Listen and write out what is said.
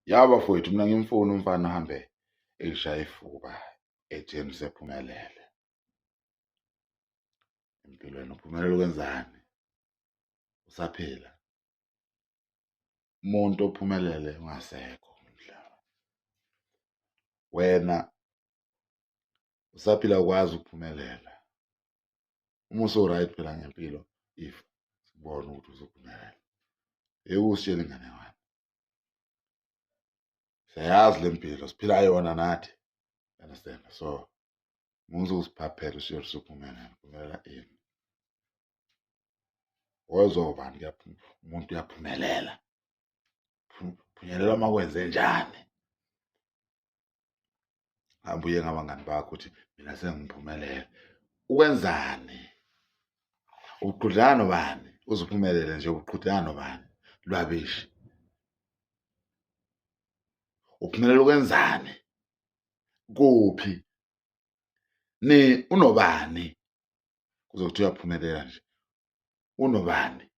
Ya bafowethu, mina ngimfuna umfana ohambe eyishaya ifuba etheni usephumelele empilweni. Uphumelela ukwenzani usaphila? Umuntu ophumelele ungasekho umhlaba, wena usaphila ukwazi ukuphumelela. Uma usu-right phela ngempilo, if sibone ukuthi uzophumelela, yeke usitshela inganekwane. Siyayazi le mpilo siphila yona nathi, understand? So muze usiphaphele usiyole usuphumelela. Phumelela ini? Wezobani? Umuntu uyaphumelela, phunyelelwa uma kwenze njani? Hamba uye ngabangani bakho uthi mina sengiphumelele. Ukwenzani? Uqhudelana nobani uzuphumelele nje? Uqhudelana nobani lwabishi? Uphumelela ukwenzani? Kuphi? Ni unobani kuze kuthi uyaphumelela nje? Unobani?